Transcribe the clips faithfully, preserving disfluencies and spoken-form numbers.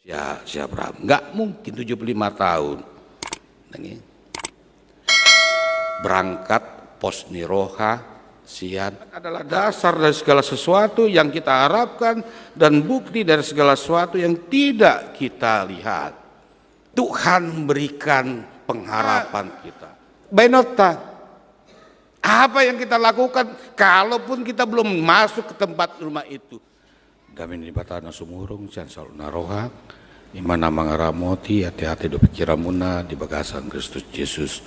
Ya, si Abraham. Nggak mungkin tujuh puluh lima tahun. Nang i. Berangkat pos ni roha sian adalah dasar dari segala sesuatu yang kita harapkan dan bukti dari segala sesuatu yang tidak kita lihat. Tuhan memberikan pengharapan kita. Baenonta, apa yang kita lakukan kalaupun kita belum masuk ke tempat rumah itu? Dame ni Debata na sumurung sian saluhutna roha, i ma na mangaramoti ateate dohot pingkiranmuna di bagasan Kristus Jesus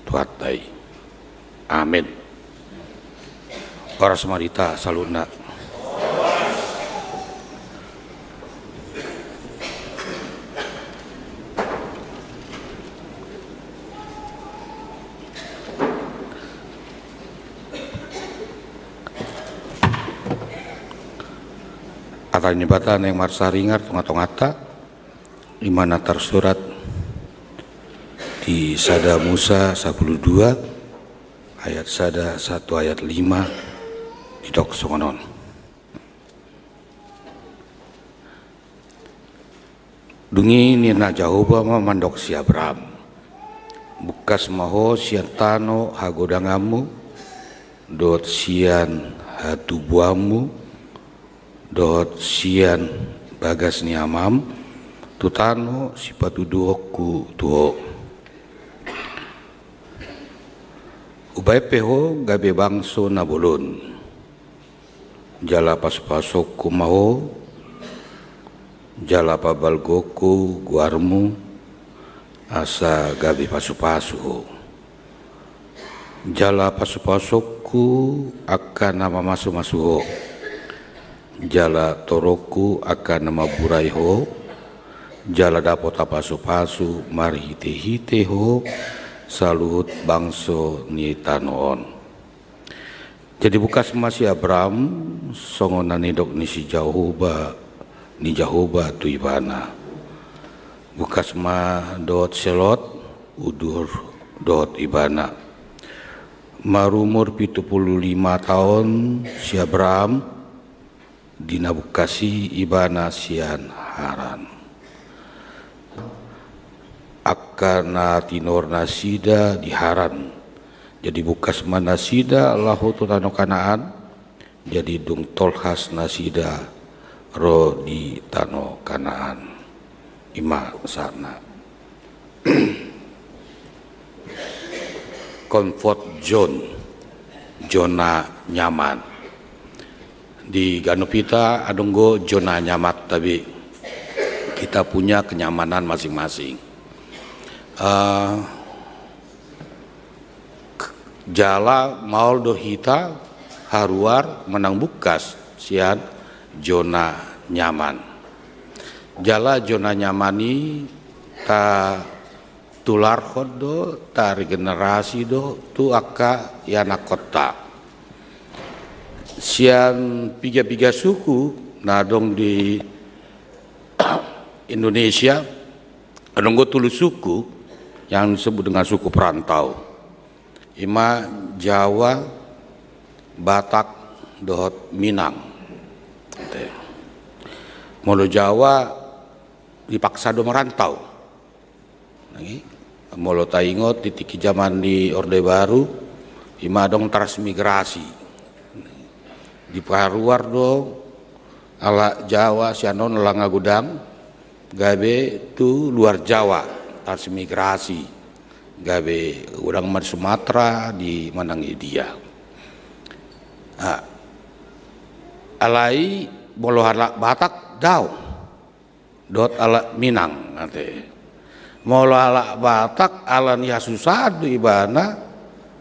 Tuhanta i. Amen. Horas ma di hita saluhutna. Hata ni Debata naeng marsaringar tongatonganta, i ma na tarsurat di sada Musa sapuluh dua ayat sada sahat tu ayat lima, didok songon on. Dung i ninna Jahowa ma mandok si Abraham: Bungkas ma ho sian tano hagodanganmu, dohot sian hatubuanmu, dohot sian bagas ni amam, tu tano sipatuduhonku tu ho. Hubaen pe ho gabe bangso na bolon. Jala pasupasuonku ma ho, jala pabalgaonku goarmu, asa gabe pasupasu ho. Jala pasupasuonku angka na mamasumasu ho, jala toronku angka na mamburai ho, jala dapotan pasupasu marhitehite ho saluhut bangso ni tano on. Jadi bungkas ma si Abraham songon na nidok ni si Jahowa, ni Jahowa tu ibana. Bungkas ma dohot si Lot, udur dohot ibana. Marumur pitu pulu lima taon si Abraham, di na bungkas i ibana sian Haran. Angka na tinuhor nasida di Haran. Jadi bungkas ma nasida laho tu tano Kanaan, jadi dung tolhas nasida ro di tano Kanaan. I ma sahatna. Comfort zone, zona nyaman. Di ganup hita adong do zona nyamanta be. Kita punya kenyamanan masing-masing. Eh, jala maol do hita haruar manang bungkas sian zona nyaman. Jala zona nyaman i tatularhon do, taregenerasi do tu angka ianakhonta. Sian piga-piga suku na adong di Indonesia, adong do tolu suku yang disebut dengan suku perantau. I ma Jawa, Batak, dohot Minang. Molo Jawa dipaksa do merantau. Molo taingot di tingki zaman di Orde Baru, i ma adong transmigrasi. Diparuar do halak Jawa sian on langa godang, gabe tu luar Jawa, transmigrasi, gabe godang ma di Sumatera, di manang di dia. Ah, alai molo halak Batak dao, dohot halak Minang ate. Molo halak Batak ala ni hasusaan do ibana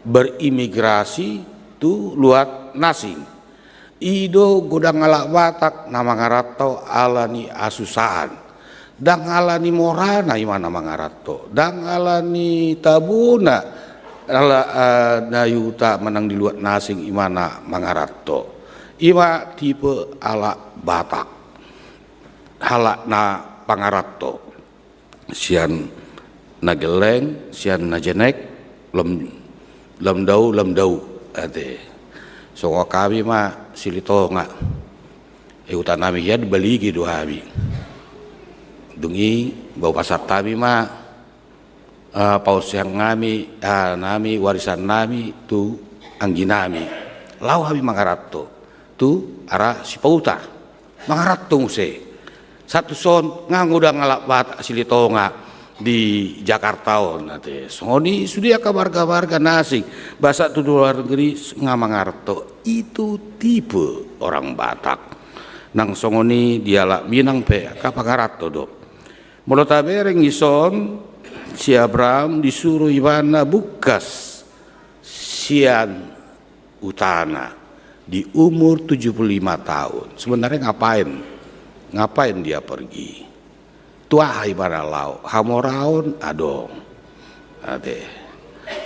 berimigrasi tu luar nasing. I do godang halak Batak na mangaranto ala ni hasusaan. Ndang ala ni morana i ma na mangaranto. Ndang ala ni tabona, ala, eh, na huta manang di luat nasing i ma na mangaranto. I ma tipe halak Batak. Halak na pangaranto. Sian na gelleng, sian na jenek, lam, lam dao, lam dao, ate. Songon hami ma Silitonga. Eh, huta nami hian Balige do hami. Dung i bau pasahat hami ma, eh, paonsean nami, eh, nami, warisan nami tu anggi nami. Laho hami mangaranto tu ara Sipauta. Mangaranto muse. Sahat tu son, nga godang halak Batak Silitonga di Jakarta on, ate. Songon i sude angka marga-marga na asing, bahkan tu luar negeri nga mangaranto. Itu tipe orang Batak. Nang songon i di halak Minang pe angka pangaranto do. Molo tabereng i son, si Abraham disuru ibana bungkas sian hutana di umur tujuh puluh lima tahun. Sebenarnya ngapain? Ngapain dia pergi? Tu aha ibana laho? Hamoraon adong. Ate.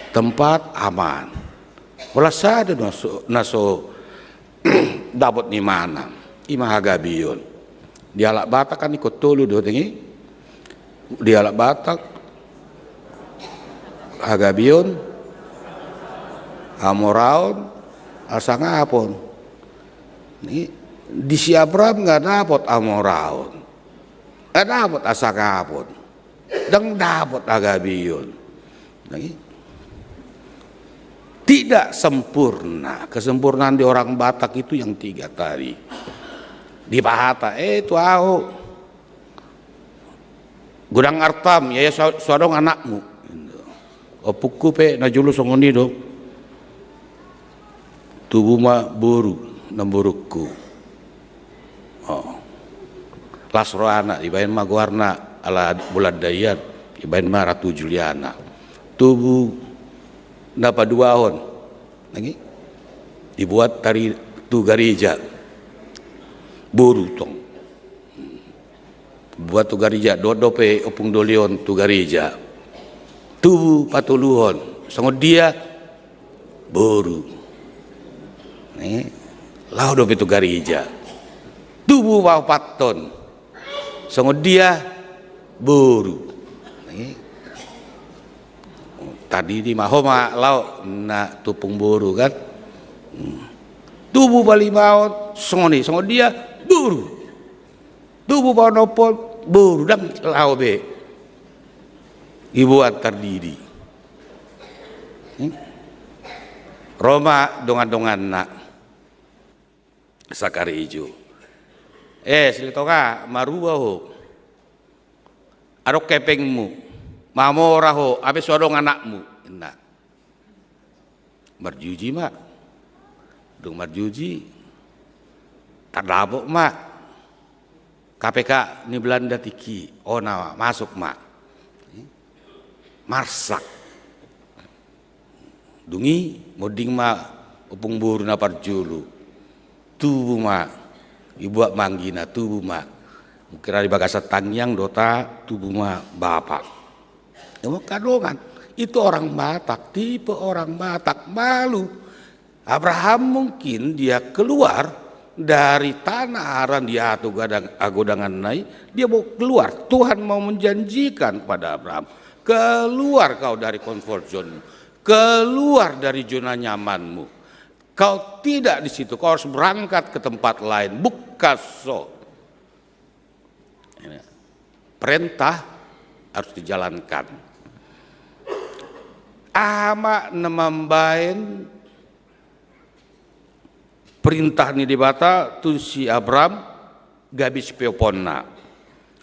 Tempat aman. Holan sada na so, na so dapot ni imana, ima hagabeon. Di halak Batak kan ingkon tolu do, ate. Di halak Batak, hagabeon, hamoraon, hasangapon. Ni, di si Abraham nga dapot hamoraon, nga dapot hasangapon, ndang dapot hagabeon. Nah, i-, tidak sempurna. Kesempurnaan di orang Batak itu yang tiga tadi. Dipahata, eh, tu ahu godang artam, ya, ya, so, so adong anakmu. Ompungku pe na jolo songon i do. Tubu ma boru, namborungku. Oh. Las rohana, dibaen ma goarna, ala Polandia i, dibaen ma Ratu Juliana. Tubu na paduahon, lagi dibuat tari tu gareja. Boru tong. Buat tu gareja, dohot dope ompung doli on tu gareja. Tubu patoluhon, songon dia? Boru. Eh, laho dope tu gareja. Tubu paopathon, songon dia? Boru. Eh, tardidi ma, ho ma laho, na tu ompung boru kan. Hmm. Tubu palimahon, songon i, songon dia? Boru. Tubu paonomhon, boru, ndang laho be. Dibuat tardidi. Hmm? Ro ma dongan-donganna sakarejo. Eh, Silitonga, marua ho. Adong hepengmu, mamora ho, hape so adong anakmu, ninna. Marjuji ma. Dung marjuji, tardapot ma. K P K ni Belanda tingki, ona ma, masuk ma. Marsak. Dung i monding ma ompung boru na parjolo. Tubu ma, dibuat ma anggina, tubu ma. Mungkin di bagasan tangiang do ta, tubu ma bapa. Emang kadongan, itu orang Batak, tipe orang Batak, malu. Abraham mungkin dia keluar dari tanah Haran, di agodanganna i, dia mau keluar. Tuhan mau menjanjikan kepada Abraham, "Keluar kau dari comfort zone-mu, keluar dari zona nyamanmu. Kau tidak di situ, kau harus berangkat ke tempat lain." Bungkas so. Perintah harus dijalankan. Aha ma na mambaen perintah ni Debata tu si Abraham gabe sipeoponna?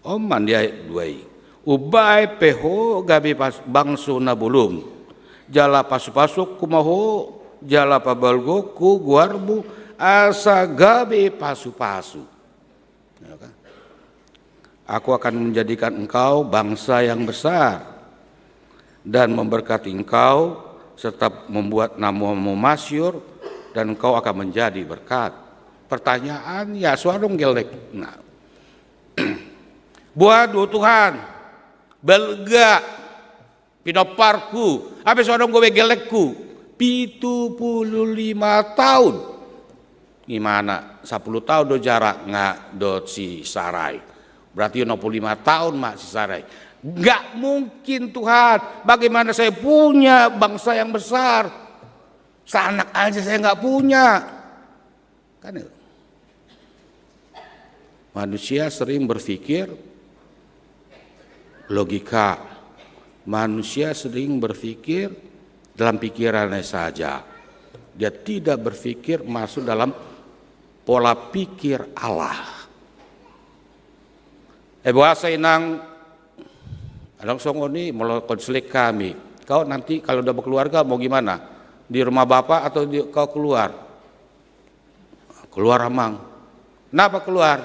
On ma di ayat dua i. Umbahen pe ho gabe pas-, bangso na bolon. Jala pasupasuonku ma ho, jala pabalgaonku goarmu, asa gabe pasupasu. Ya kan? Aku akan menjadikan engkau bangsa yang besar dan memberkati engkau, serta membuat namamu masyhur, dan engkau akan menjadi berkat. Pertanyaannya, so adong gellengna. Boha do Tuhan, balga pinomparhu, hape so adong gabe gellenghu. Pitu pulu lima taon. Imana, sampulu taon do jarakna dohot si Sarai. Berarti onom pulu lima taon ma si Sarai. Nggak mungkin Tuhan, bagaimana saya punya bangsa yang besar? Sanak aja saya nggak punya. Kan itu. Manusia sering berpikir, logika. Manusia sering berpikir dalam pikirannya saja. Dia tidak berpikir masuk dalam pola pikir Allah. Eh, boasa inang, adong songon i, molo konseling hami. Kau nanti kalau udah berkeluarga mau gimana? Di rumah bapak atau di, kau keluar? Keluar, Amang. Kenapa keluar?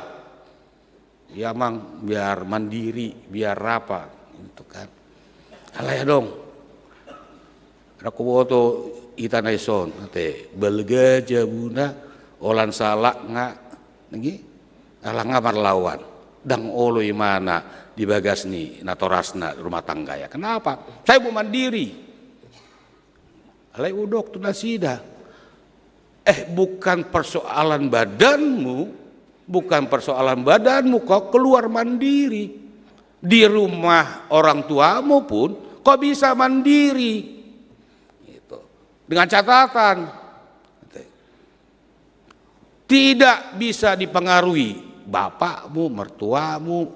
Ya, Amang, biar mandiri, biar apa, gitu kan. Alai adong. Rako boto ita na ison, ate, balga jabuna, holan salak nga, nanggi, ala nga marlawan. Ndang olo imana di bagas ni natorasna rumah tangga ya. Kenapa? Saya mau mandiri. Alai hudok tu nasida. Eh, bukan persoalan badanmu, bukan persoalan badanmu, kau keluar mandiri. Di rumah orang tuamu pun kau bisa mandiri. Gitu. Dengan catatan, tidak bisa dipengaruhi bapakmu, mertuamu,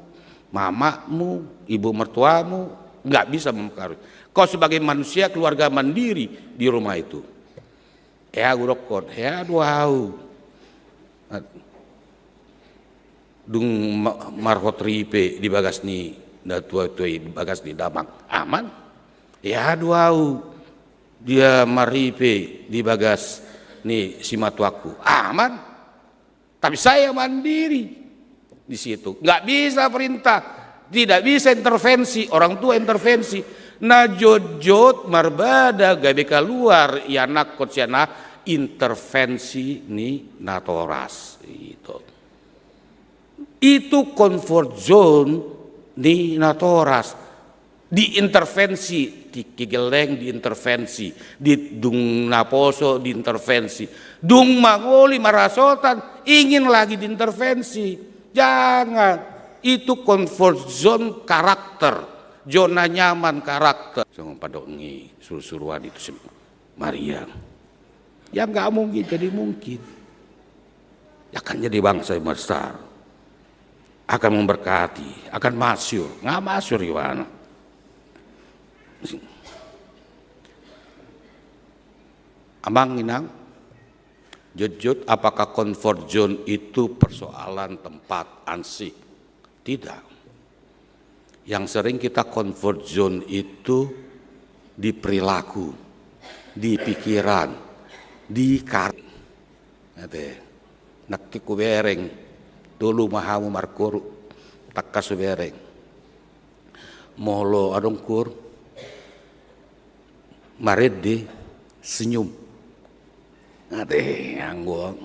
mamakmu, ibu mertuamu, nggak bisa mempengaruhi. Kau sebagai manusia keluarga mandiri di rumah itu. Hea, hudokkon, hea do ahu. Dung ma-, marhot ripe di bagas ni natua-tua i, di bagas ni damang. Aman. Hea do ahu. Dia maripe di bagas ni simatuangku. Aman. Tapi saya mandiri di situ. Nggak bisa perintah. Tidak bisa intervensi. Orang tua intervensi. Na jotjot marbada gabe kaluar, ianakhon sian aha, intervensi ni natoras. Gitu. Itu comfort zone ni natoras. Diintervensi, tingki gelleng diintervensi, di dung naposo diintervensi, dung mangoli marhasohotan ingin lagi diintervensi. Jangan. Itu comfort zone karakter, zona nyaman karakter. Songon pandok ni suru-suruan itu semua. Maria. Yang nggak mungkin jadi mungkin. Akan jadi bangsa yang besar. Akan memberkati, akan masyur. Nggak masyur, Yohana. Amang, Inang, jotjot, apakah comfort zone itu persoalan tempat ansih? Tidak. Yang sering kita comfort zone itu di perilaku, di pikiran, di kar-, ate, nangkin hubereng, tolu ma hamu markoru, tangkas hubereng. Molo adong kur, marende, senyum. Ate, anggo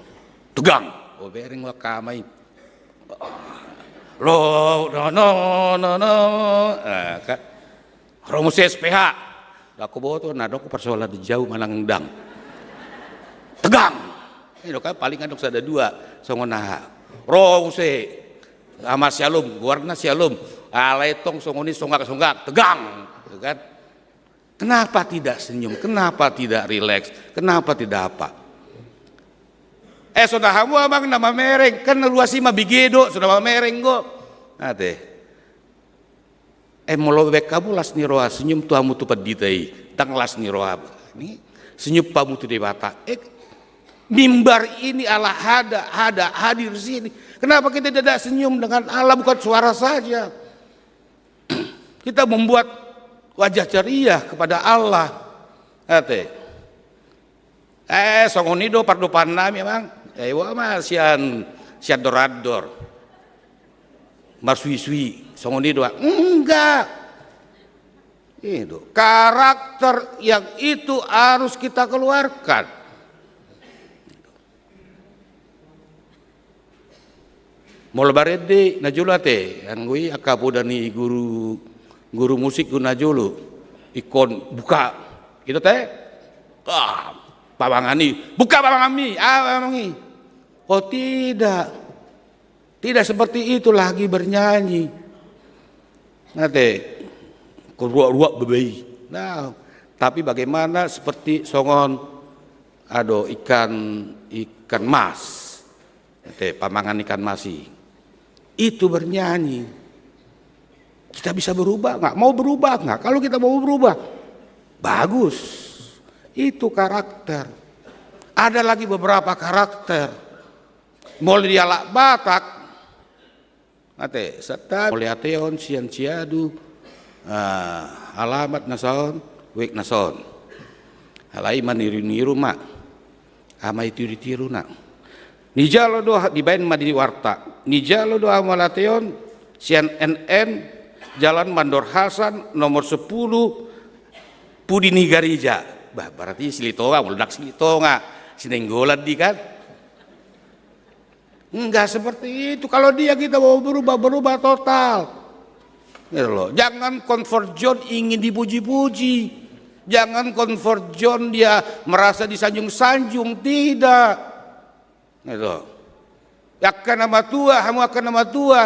tegang. Hubereng ma hami. Lo, no, no, no, no. Eh, ka-, ro muse S P H. Ndang huboto, na adong persoalan di jabu manang ndang. Tegang. Ini kan paling adong sada dua. Songon aha. Ro muse. Ama Syalom, goarna Syalom. Alai tong songon i songgak-songgak. Tegang. Gitu kan. Kenapa tidak senyum? Kenapa tidak rileks? Kenapa tidak apa? Eh, songon hamu amang na mamereng, kan ruas i mambege do, songon na mamereng do. Ate. Eh, molo baen hamu las ni roha, senyum tu hamu tu pandita i, ndang las ni roha. Ni, senyum hamu tu Debata. Eh, mimbar ini Allah ada, ada, hadir sini. Kenapa kita tidak senyum dengan Allah, bukan suara saja? Kita membuat wajah ceria kepada Allah. Ate. Eh, songon i do pardopaon nami, Amang. Eh, ua ma sian, sian andor-andor. Marsuisui, songon i do. Enggak. Itu. Karakter yang itu harus kita keluarkan. Molo marende, na jolo ate, anggo i angka poda ni guru, guru musik do na jolo. Ingkon buka. Gitu te? Ah, pamangan i. Buka pamanganmi. Ah, pamangan i. Oh, tidak. Tidak seperti itu lagi bernyanyi. Ate, keruak-ruak bebei. Nah, tapi bagaimana seperti songon, ado, ikan, ikan mas. Ate, pamangan ikan mas i. Itu bernyanyi. Kita bisa berubah nggak? Mau berubah nggak? Kalau kita mau berubah, bagus. Itu karakter. Ada lagi beberapa karakter. Molo dialap Batak, ate, sata, molo diatehon sian siadu, ah, alamat na saon, wijk na saon. Alai maniru-niru ma. Ama i tiru-tiru na. Nijalo do, dibaen ma di warta. Nijalo do ama latehon sian N N, Jalan Mandor Hasan nomor sepuluh, pudi ni gareja. Bah, berarti Silitonga, molo ndang Silitonga, Sinenggolan di kan. Enggak seperti itu. Kalau dia kita mau berubah, berubah total. Gitu loh. Jangan comfort zone ingin dipuji-puji. Jangan comfort zone dia merasa disanjung-sanjung. Tidak. Gitu. Angka na matua, hamu angka na matua,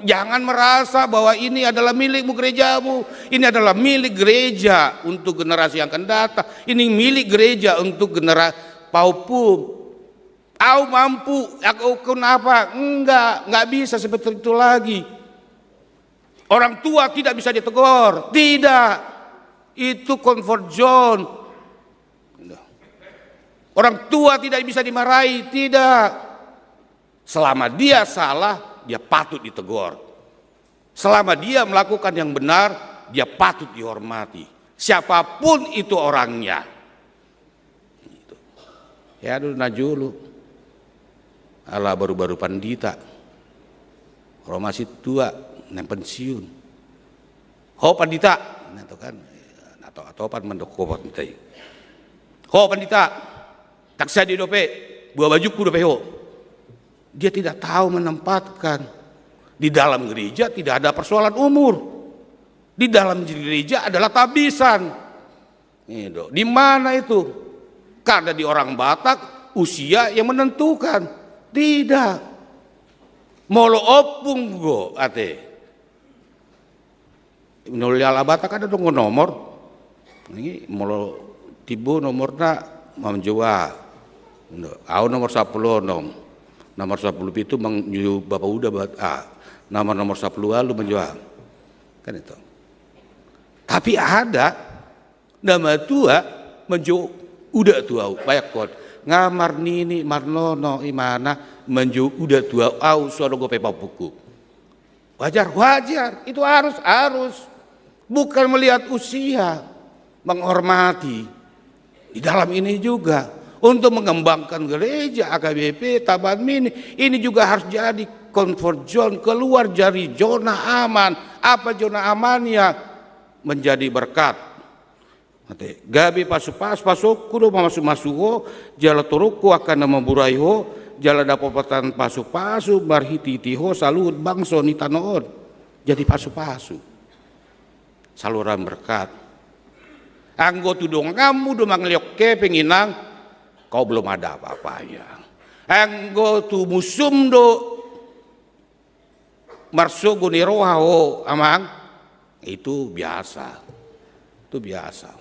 jangan merasa bahwa ini adalah milikmu gerejamu. Ini adalah milik gereja untuk generasi yang akan datang. Ini milik gereja untuk generasi paumpum. Au mampu, aku kenapa? Enggak, enggak bisa seperti itu lagi. Orang tua tidak bisa ditegur, tidak. Itu comfort zone. Orang tua tidak bisa dimarahi, tidak. Selama dia salah, dia patut ditegur. Selama dia melakukan yang benar, dia patut dihormati. Siapapun itu orangnya. Gitu. Ya, dulu na jolo. Ala baru-baru pandita. Ro ma sintua, naeng pensiun. Ho pandita, na to kan. Na to, atopan mandok ho pandita i. Ho pandita, tak sadia dope, buha bajungku dope ho. Dia tidak tahu menempatkan. Di dalam gereja tidak ada persoalan umur. Di dalam gereja adalah tabisan. Gitu. Di mana itu? Karena di orang Batak, usia yang menentukan. Tidak. Molo ompung do, ate. Molo dialap Batak ada do nomor. Ini molo timbo nomorna manjou a. Au nomor sampulu onom. Nomor sampulu pitu manjou bapa uda bat a. Nomor, nomor sampulu ualu manjou a. Kan itu. Tapi ada na matua manjou uda tu au, baen hon. Nga marnini, marnono, imana manjou uda tu au, au so adong dope paumpungku. Wajar, wajar. Itu harus, harus. Bukan melihat usia, menghormati. Di dalam ini juga, untuk mengembangkan gereja, A K B P, Taman Mini, ini juga harus jadi comfort zone, keluar dari zona aman. Apa zona amannya? Menjadi berkat. Ate, gabe pasu-pasu, pasuonku do mamasumasu ho, jala toruonku angka na mamburai ho, jala dapotan pasu-pasu marhitehite ho saluhut bangso ni tano on. Jadi pasu-pasu. Saluran berkat. Anggo tu donganmu do mangalehon hepeng, inang, kau belum ada apa-apanya. Anggo tu musum do marsogo ni roha ho, amang, itu biasa. Itu biasa.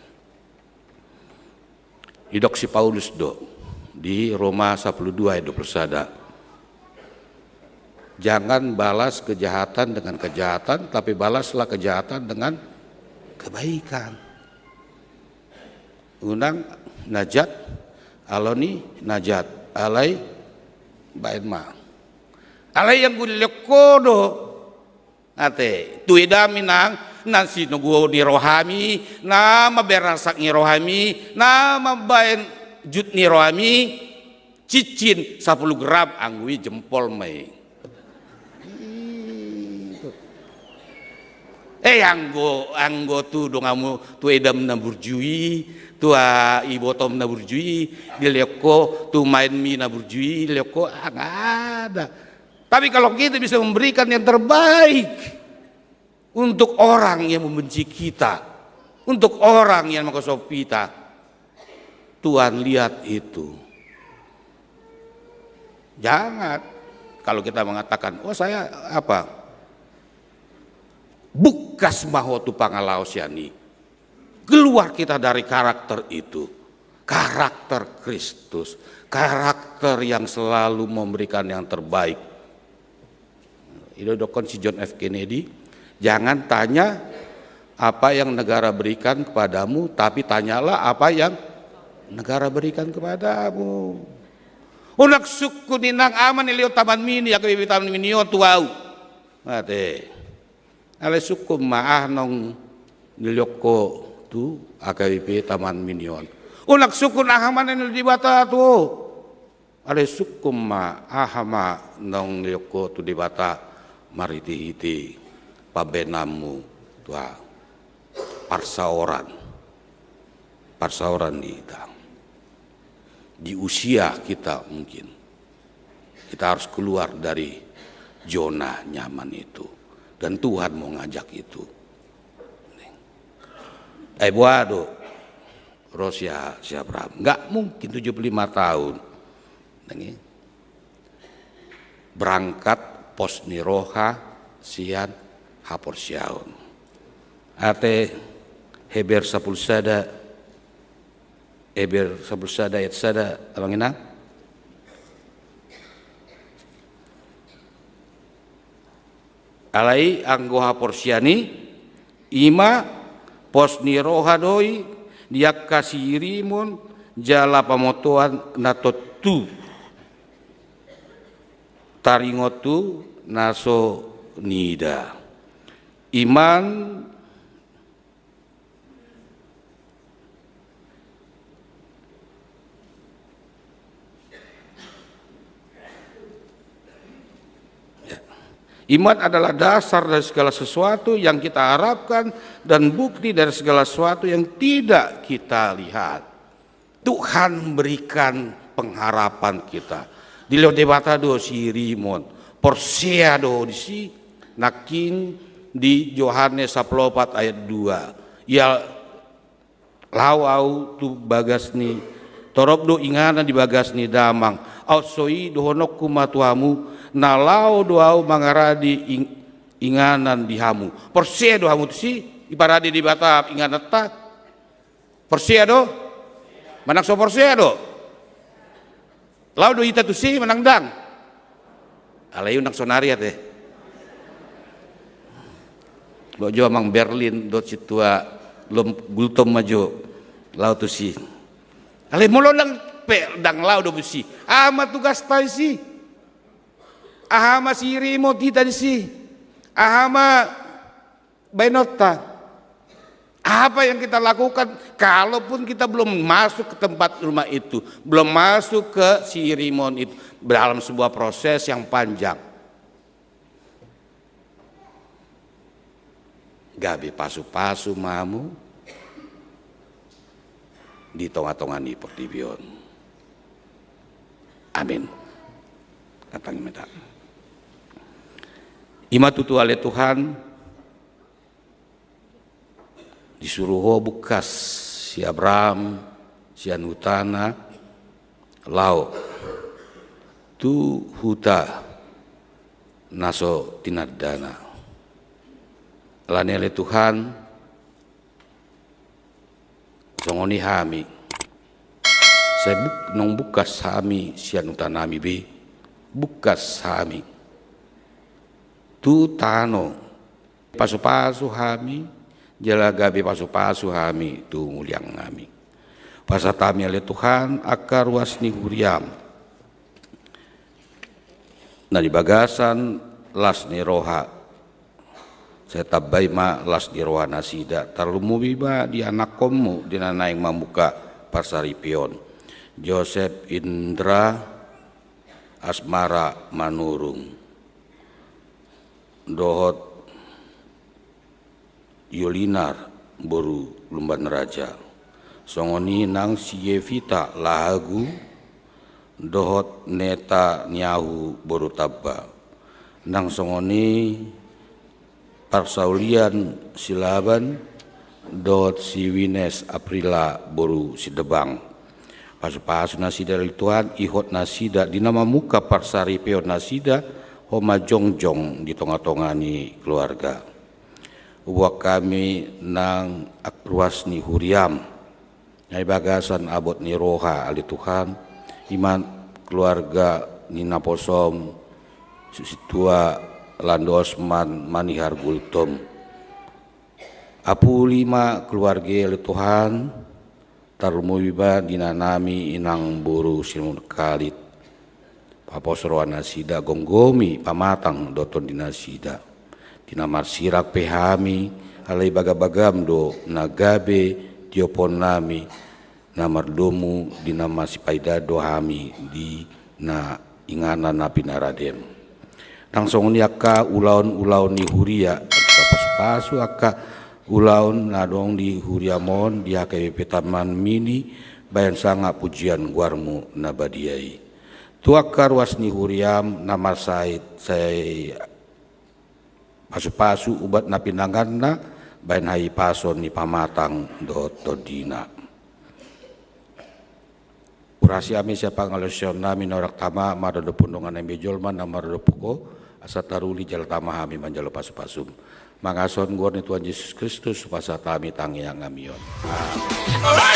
Didok si Paulus do di Roma sampulu dua ayat dua pulu sada. Jangan balas kejahatan dengan kejahatan, tapi balaslah kejahatan dengan kebaikan. Unang na jat alo ni na jat, alai baen ma. Alai anggo dilehon ho do, ate, tu edam, inang, na sinogo ni rohami, na mambaen rasak ni rohami, na mambaen jut ni rohami, cincin sampulu gram, anggo i jempol ma i. Eh, anggo, anggo tu donganmu, tu edam na burju i, tu ibotom na burju i, dilehon ho, tu maenmi na burju i dilehon ho, ah, nggak ada. Tapi kalau kita bisa memberikan yang terbaik untuk orang yang membenci kita, untuk orang yang mengkhianati kita, Tuhan lihat itu. Jangan, kalau kita mengatakan, "Oh, saya apa?" Bungkas ma ho tu pangalaosion i. Keluar kita dari karakter itu. Karakter Kristus. Karakter yang selalu memberikan yang terbaik. I do didokkon si John F Kennedy, Jangan tanya apa yang negara berikan kepadamu, tapi tanyalah apa yang negara berikan kepadamu. Unang sungkun inang, aha ma nilehon Taman Mini, H K B P Taman Mini on tu ahu. Ate. Alai sungkun ma aha naung nilehon ho tu H K B P Taman Mini on. Unang sungkun aha ma na nilehon Debata tu ho. Alai sungkun ma aha ma naung nilehon ho tu Debata marhitehite pambahenanmu tu ahu. Parsaoran. Parsaoran di hita. Di usia kita mungkin. Kita harus keluar dari zona nyaman itu. Dan Tuhan mau ngajak itu. Ai boha do ro si A-, si Abraham. Nggak mungkin tujuh puluh lima tahun. Nang i. Berangkat pos ni roha sian haporseaon. Ate Heber sampulu sada, Heber sampulu sada ayat sada, amang inang. Alai anggo haporseaon i, i ma pos ni roha do i di angka siirimon jala pamotoan na tontu taringot tu na so niida. Iman Ya. Iman adalah dasar dari segala sesuatu yang kita harapkan dan bukti dari segala sesuatu yang tidak kita lihat. Tuhan berikan pengharapan kita. Dilehon Debata do siirimon. Porsea do disi, nangkin di Johannes sampulu opat ayat dua. Ia laho ahu tu bagas ni, torop do inganan di bagas ni damang. Aut so i dohononku ma tu hamu, na laho do ahu mangarade ing-, inganan di hamu. Porsea do hamu tusi, diparade Debata ingananta? Porsea do? Manang so porsea do? Laho do hita tusi manang ndang? Alai unang sonari ate. Lo jo amang Berlin dohot sintua Lom Gultom ma jo laho tusi. Alai molo ndang pe, ndang laho do tusi, aha ma tugasta disi? Aha ma siirimon hita disi? Aha ma baenonta? Apa yang kita lakukan kalaupun kita belum masuk ke tempat rumah itu, belum masuk ke siirimon itu, dalam sebuah proses yang panjang? Gabe pasupasu ma hamu di tongatonga ni portibi on. Amin. Datang minta. I ma tutu ale Tuhan, disuru Ho bungkas si Abraham sian hutana laho tu huta na so tinandana. Alani ale Tuhan, songon i hami. Sai buk-, naung bungkas hami sian hutanami be, bungkas hami tu tano. Pasupasu hami, jala gabe pasupasu hami tu humuliangnami. Pasahat hami ale Tuhan angka ruas ni huriam na di bagasan las ni roha. Sai tambai ma las ni roha nasida, tarlumobi ma di anakkonmu di na naeng mamungka parsaripeon, Josep, Indra, Asmara Manurung, dohot Yolinar boru Lumban Raja. Songon i nang si Yevita Lahagu dohot Netanyahu boru Tamba. Nang songon i Parsaulian Silaban dohot si Wines Aprila boru Sidebang. Pasupasu nasida ale Tuhan, ihot nasida di na mamungka parsaripeon nasida, Ho ma jongjong di tongatonga ni keluarga. Huboan hami nang ruas ni huriam na di bagasan abot ni roha ale Tuhan, i ma keluarga ni naposom si Sintua Lando Osman Manihar Gultom. Apuli ma keluarga ale Tuhan, tarlumobi ma di inanami inang boru Simonukkalit. Papos roha nasida, gomgomi pamatang dohot tondi nasida. Di na marsirang pe hami, alai bagabagam do na gabe tioponnami, na mardomu di na masipaidaan do hami di na inganan na pinaradem. Nang songon i angka ulaon-ulaon ni huria, angka pasupasu angka ulaon na adong di huriam on di H K B P Taman Mini, bahen sangap pujian goarmu na badia i. Tu angka ruas ni huriam na marsahit sai pasupasu ubat na pinanganna, bahen hahipason ni pamatang dohot tondina. Urasi hami sian pangalaosionnami na hurang tama, maradophon dongan nami jolma na maradophon Ho, asa taruli jala tama hami manjalo pasupasum. Mangasuhon goar ni Tuhan Jesus Kristus, hupasahat hami tangiangnami on. Amen.